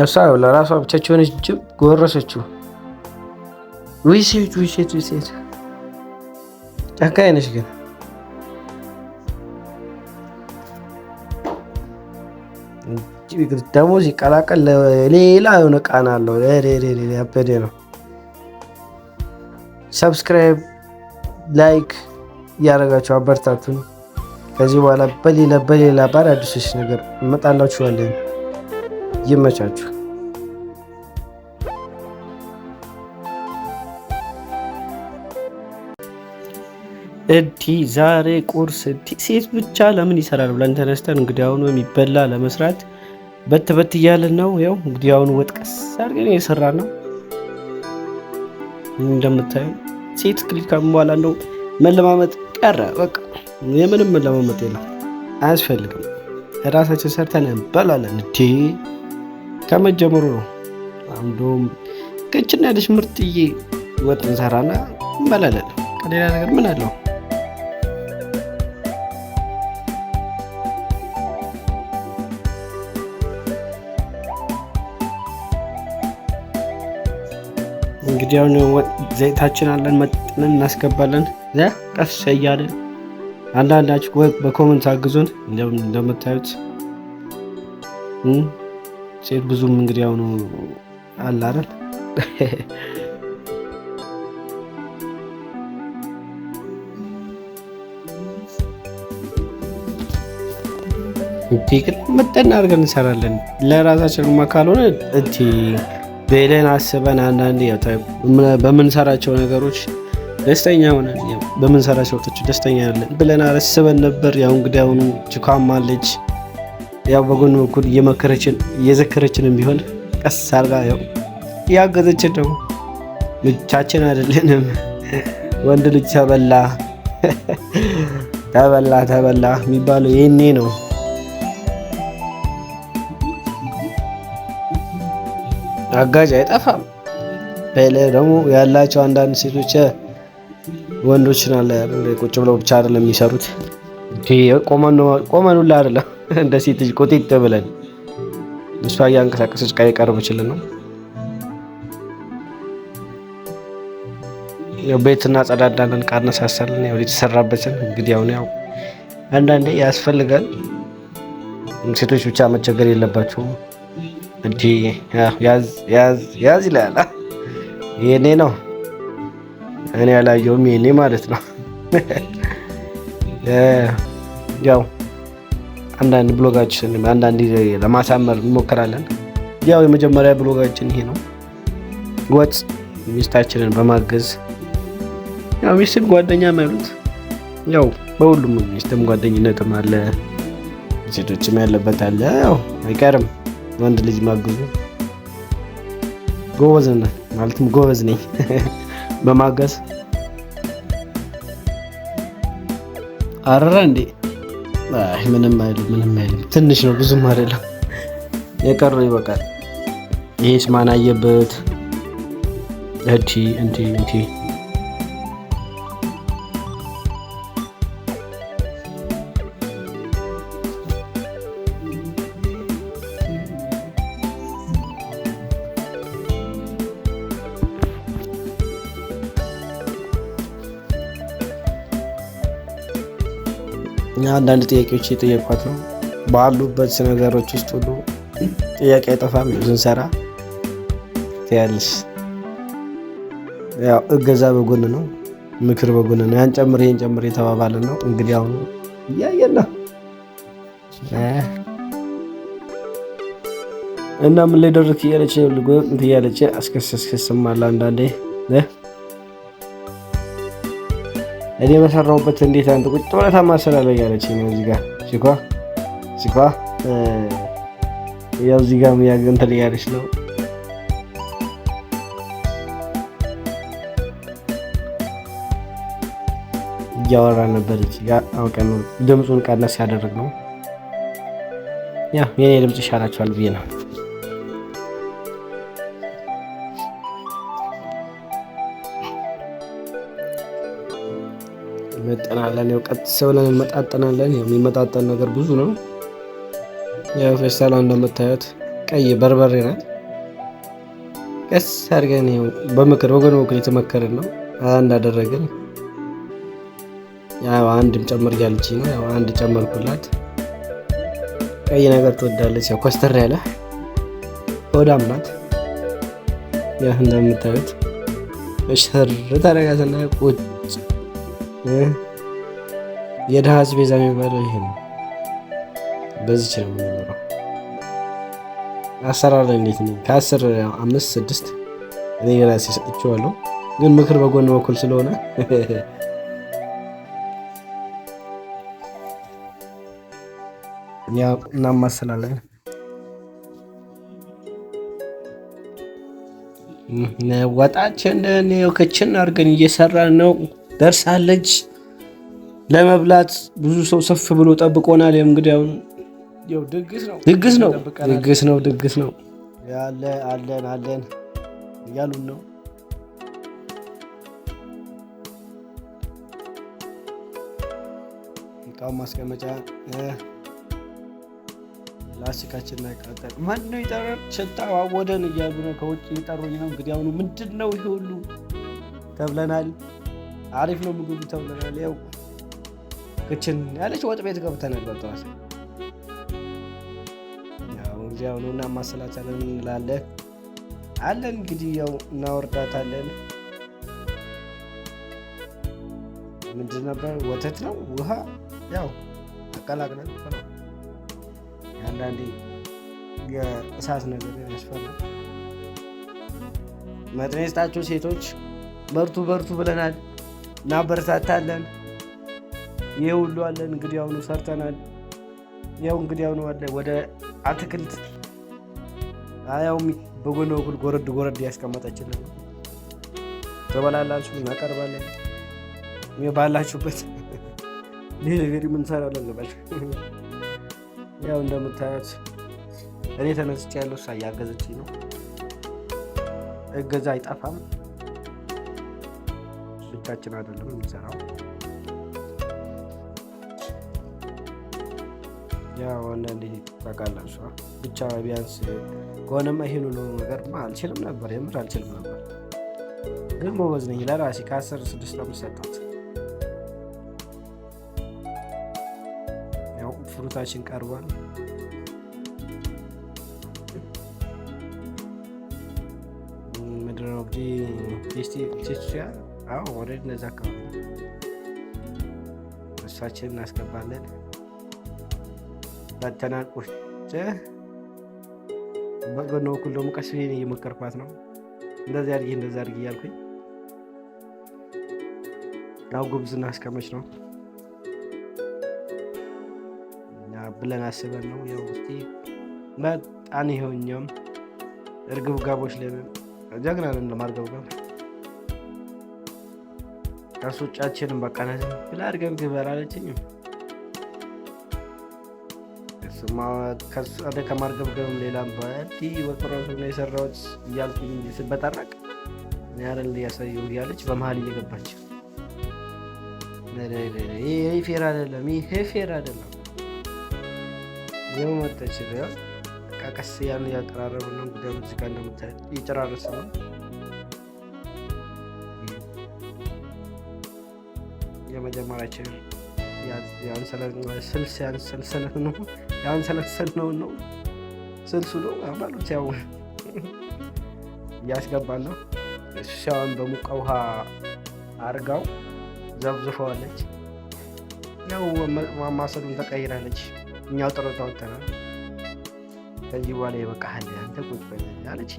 እሷ ለራሷ ብቻቸውን ጅብ ጎረሰችው። ውይ ሴት፣ ውይ ሴት፣ ውይ ሴት፣ ጨካኝ ነሽ ግን። ደግሞ ሲቀላቀል ሌላ የሆነ ቃና አለው። ያበደ ነው። Subscribe፣ like እያደረጋችሁ አበርታቱን። ከዚህ በኋላ በሌላ በሌላ በአዳዲሶች ነገር እንመጣላችኋለን። ይመቻችሁ። እቲ ዛሬ ቁርስ እቲ ሴት ብቻ ለምን ይሰራል ብለን ተነስተን እንግዲህ አሁኑ የሚበላ ለመስራት በት በት እያልን ነው። ያው እንግዲህ አሁኑ ወጥ ቀስ አድርገን እየሰራን ነው። እንደምታዩ ሴት ክሊክ በኋላ እንደው መለማመጥ ቀረ። በቃ የምንም መለማመጥ የለም፣ አያስፈልግም። ራሳችን ሰርተን እንበላለን። እቲ ከመጀመሩ ነው። እንደውም ቅጭን ያለች ምርጥዬ ወጥ እንሰራና እንበላለን። ከሌላ ነገር ምን አለው? እንግዲህ አሁን ዘይታችን አለን መጥነን እናስገባለን። ቀስ እያለን አንዳንዳችሁ በ comment አግዙን። እንደምታዩት ሴት ብዙም እንግዲህ አሁኑ አለ አይደል? እንዲህ ግን መጠን አድርገን እንሰራለን። ለራሳችን ካልሆነ እቲ ብለን አስበን አንዳንዴ በምንሰራቸው ነገሮች ደስተኛ ሆነን በምንሰራቸው ወቅቶች ደስተኛ ያለን ብለን አስበን ነበር። ያው እንግዲህ አሁኑ ችኳም አለች፣ ያው በጎን በኩል እየመከረችን እየዘከረችንም ቢሆን ቀስ አድርጋ ያው እያገዘችን ነው። ብቻችን አይደለንም። ወንድ ልጅ ተበላ ተበላ ተበላ የሚባለው ይሄኔ ነው። አጋዥ አይጠፋም። በላይ ደግሞ ያላቸው አንዳንድ ሴቶች ወንዶችን አለ ቁጭ ብለው ብቻ አይደለም የሚሰሩት፣ ቆመን ሁላ አይደለም እንደ ሴት ልጅ ቆጤጥ ብለን እሷ እያንቀሳቀሰች ዕቃ የቀረበችልን ነው። ቤት እናጸዳዳለን፣ ዕቃ እነሳሳለን። ያው የተሰራበትን እንግዲህ አሁን ያው አንዳንዴ ያስፈልጋል። ሴቶች ብቻ መቸገር የለባቸውም። እንዲህ ያዝ ያዝ ያዝ ይላል። የኔ ነው፣ እኔ ያላየውም የኔ ማለት ነው። ያው አንዳንድ ብሎጋችን አንዳንድ ለማሳመር እንሞክራለን። ያው የመጀመሪያ ብሎጋችን ይሄ ነው። ወጥ ሚስታችንን በማገዝ ያው ሚስትም ጓደኛ የሚሉት ያው በሁሉም ሚስትም ጓደኝነትም አለ፣ ሴቶችም ያለበት አለ። ያው አይቀርም ወንድ ልጅ ማገዙ። ጎበዝ ነን ማለትም ጎበዝ ነኝ በማገዝ። አረራ እንዴ? አይ ምንም አይልም፣ ምንም አይልም። ትንሽ ነው፣ ብዙም አይደለም። የቀረው ይበቃል። ይሄስ ማን አየበት? እቲ እቲ እቲ አንዳንድ ጥያቄዎች የጠየኳት ነው። ባሉበት ነገሮች ውስጥ ሁሉ ጥያቄ አይጠፋም። ስንሰራ ትያለሽ። ያው እገዛ በጎን ነው፣ ምክር በጎን ነው። ያን ጨምር ይሄን ጨምር የተባባልን ነው። እንግዲህ አሁኑ እያየን ነው እና ምን ላይ ደረስክ እያለች እንትን እያለች አስከሰስከስም አለ አንዳንዴ። እኔ በሰራሁበት እንዴት አንተ ቁጭ ብለህ ታማስላለህ እያለች ነው። እዚህ ጋር ሲኳ ሲኳ ያው እዚህ ጋር እንትን እያለች ነው። እያወራ ነበር። እዚህ ጋር አውቀን ነው ድምፁን ቀነስ ያደረግነው። ያ የኔ ድምፅ ይሻላችኋል ብዬ ነው። እንመጠናለን። ያው ቀጥ ብለን እንመጣጠናለን። ያው የሚመጣጠን ነገር ብዙ ነው። ያው ፌስታሏ እንደምታዩት ቀይ በርበሬ ናት። ቀስ አድርገን በምክር ወገን በኩል የተመከርን ነው እንዳደረግን ያው አንድም ጨምር እያለች ነው። ያው አንድ ጨመርኩላት። ቀይ ነገር ትወዳለች። ያው ኮስተር ያለ ሆዳም ናት። ያ እንደምታዩት እሽር ታደርጋትና ቁጭ። የድሃ አስቤዛ የሚባለው ይሄ ነው። በዚች ነው የምንኖረው። አሰራር ላይ እንዴት ነኝ? ከ10 5 6 እኔ ራሴ ሰጥቼዋለሁ፣ ግን ምክር በጎን በኩል ስለሆነ ያው እናማስላለን። ወጣችንን ክችን አድርገን እየሰራን ነው። ደርሳለች ለመብላት ብዙ ሰው ሰፍ ብሎ ጠብቆናል። እንግዲህ አሁን ድግስ ነው ድግስ ነው ድግስ ነው ያለ አለን አለን እያሉን ነው። እቃውን ማስቀመጫ ላስቲካችን ላይ ቃጠል ማነው ይጠራል? ሽታው አወደን እያሉ ነው። ከውጭ እየጠሩኝ ነው። እንግዲህ አሁኑ ምንድን ነው ይሄ ሁሉ ተብለናል። አሪፍ ነው ምግቡ ተብለናል። ያው ክችን ያለች ወጥ ቤት ገብተናል። በጠዋት ያው እንግዲህ አሁኑ እናማስላታለን እንላለን አለን። እንግዲህ ያው እናወርዳታለን። ምንድን ነበር? ወተት ነው ውሃ፣ ያው አቀላቅለን ነው። አንዳንዴ የእሳት ነገር ያስፈራል። መጥኔ ስጣችሁ ሴቶች፣ በርቱ በርቱ ብለናል። እናበረታታለን። ይህ ሁሉ አለን እንግዲህ አሁኑ ሰርተናል። ያው እንግዲህ አሁኑ አለ ወደ አትክልት ያው በጎን በኩል ጎረድ ጎረድ ያስቀመጠችልን ነው። ትበላላችሁ፣ እናቀርባለን። ባላችሁበት delivery እንሰራለን እንበል። ያው እንደምታዩት እኔ ተነስቼ ያለው እሷ እያገዘችኝ ነው። እገዛ አይጠፋም። ብቻችን አይደለም የምንሰራው። ያው አንዳንዴ ታውቃላችሁ፣ ብቻ ቢያንስ ከሆነማ ይሄን ሁሉ ነገር አልችልም ነበር፣ የምር አልችልም ነበር። ግን ጎበዝ ነኝ ለራሴ ከ10 6 5 ሰጣት። ያው ፍሩታችን ቀርቧል። ምንድነው ቴስቲ? አዎ already እነዛ አካባቢ እሳችንን እናስገባለን። በተናል ቁጭ በጎን በኩል ደግሞ ቀስ ብዬ እየሞከርኳት ነው። እንደዚህ አድርጊ እንደዚህ አድርጊ እያልኩኝ ያው ጉብዝና እስከመች ነው ብለን አስበን ነው። ያው እስኪ መጣን። ይኸው እኛም እርግብጋቦች ለምን ጀግና ነን ለማርገብገብ ከሱጫችንን በቃ ብላ እርገብግብ አላለችኝም። ከማርገብገብም ሌላም በዲ ወጥ ራሱ ነው የሰራሁት እያልኩኝ ስበጠረቅ ያረል እያሳየሁ እያለች በመሀል እየገባች ይሄ fair አይደለም፣ ይሄ fair አይደለም። ይኸው መጣች። ቀስ እያልን እያቀራረብን ነው። እንግዲህ እዚህ ጋር እንደምታዩት እየጨራረስን ነው። የመጀመሪያችን ስልስ ያንሰለሰልነው ነው ስልሱ ነው ባሉት ያው እያስገባን ነው። እሷን በሙቀ ውሃ አርጋው ዘብዝፈዋለች። ያው ማማሰሉን ተቀይራለች። እኛው ጥረት አውጥተናል። ከዚህ በኋላ ይበቃሃል አንተ ቁጭ በል አለች።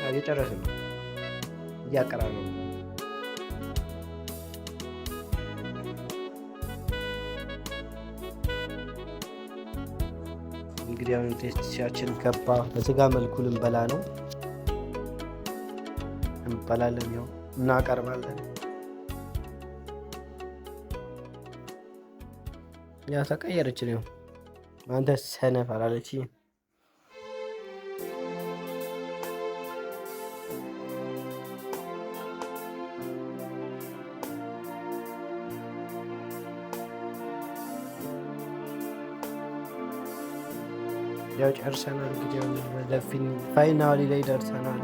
እየጨረስን ነው፣ እያቀራረቡ ነው። እንግዲህ አሁን ቴስቲያችን ገባ። በስጋ መልኩ ልንበላ ነው። እንበላለን፣ ያው እናቀርባለን። ያ ተቀየረች ነው። አንተ ሰነፍ አላለች። ያው ጨርሰናል። እንግዲህ ወደ finally ላይ ደርሰናል።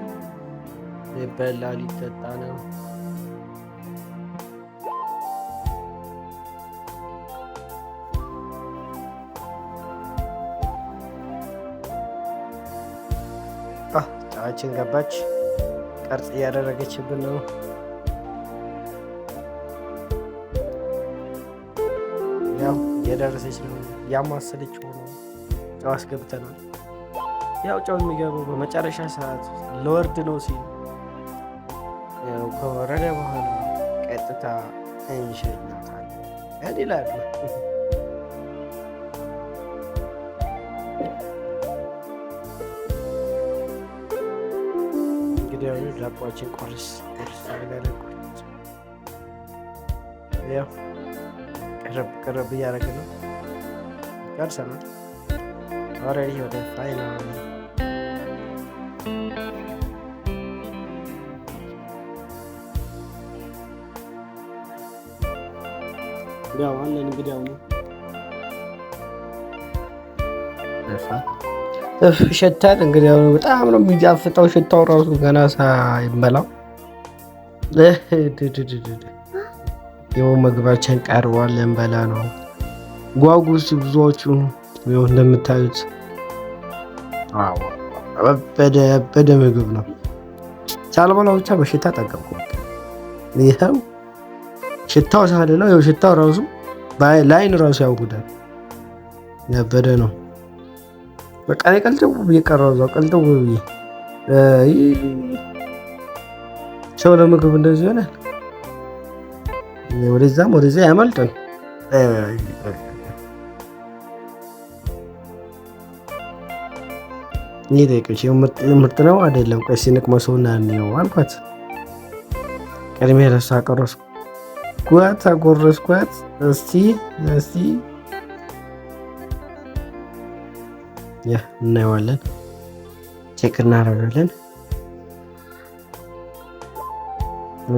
ሊበላ ሊጠጣ ነው። ጨዋችን ገባች። ቀርጽ እያደረገችብን ነው። ያው እየደረሰች ነው፣ ያማሰለች ሆኖ ጨው አስገብተናል። ያው ጨው የሚገባው በመጨረሻ ሰዓት ለወርድ ነው ሲል ያው ከወረደ በኋላ ቀጥታ እንሸኛታለን ይላሉ። እንግዲህ ያው ዳቦችን ቆርስ ቆርስ አድርገን ቁጭ ያው ቀረብ ቀረብ እያደረግን ነው። ጨርሰናል። Already ወደ final ያው አለን። እንግዲህ አሁን ይሸታል። እንግዲህ አሁን በጣም ነው የሚጣፍጠው። ሽታው ራሱ ገና ሳይበላው ይኸው ምግባችን ቀርቧል። ልንበላ ነው። ጓጉ ብዙዎቹ ይኸው እንደምታዩት ያበደ ምግብ ነው። ሳልበላው ብቻ በሽታ ጠገብኩ። ይኸው ሽታው ሳልለው ይኸው ሽታው ራሱ ላይን ራሱ ያውጉዳል። ያበደ ነው። በቃ እኔ ቀልጥው ብዬ ቀረው እዛው ቀልጥው ብዬ። ሰው ለምግብ እንደዚህ ይሆናል። ወደዛም ወደዚያ ያመልጣል። ይህ ጠይቀች ምርጥ ነው አይደለም? ቆይ ሲንቅመሰውና እንየው አልኳት። ቅድሜ ለእሷ አቆረስኳት አጎረስኳት። እስቲ እስቲ ያ እናየዋለን፣ check እናደርጋለን።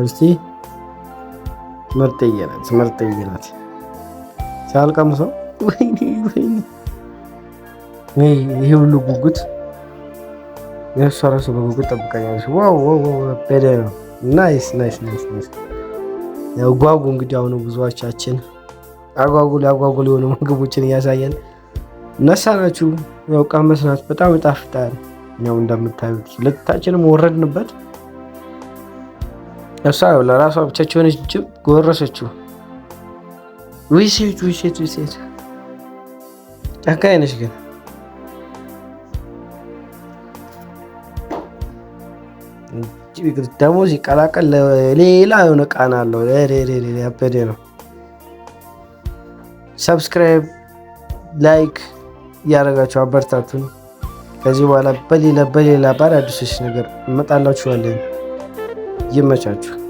እስቲ ምርጥዬ ናት፣ ምርጥዬ ናት። ሳልቀምሰው ወይኔ ወይኔ፣ ይሄ ሁሉ ጉጉት የእሷ ራሱ በጉጉት ጠብቃኛለች። Wow wow wow፣ ያበደ ነው። Nice nice nice nice። ያው ጓጉ እንግዲህ አሁን ብዙዎቻችን አጓጉል አጓጉል የሆኑ ምግቦችን እያሳየን ነሳናችሁ። ያው ቀመስናት፣ በጣም ይጣፍጣል። ያው እንደምታዩት ሁለታችንም ወረድንበት። እሷ ያው ለራሷ ብቻ የሆነች ጅብ ጎረሰችው። ውይ ሴት፣ ውይ ሴት፣ ውይ ሴት ጨካኝ ነሽ ግን። ደግሞ ሲቀላቀል ሌላ የሆነ ቃና አለው። ያበደ ነው። Subscribe like እያደረጋችሁ አበርታቱን። ከዚህ በኋላ በሌላ በሌላ በአዳዲሶች ነገር እንመጣላችኋለን። ይመቻችሁ።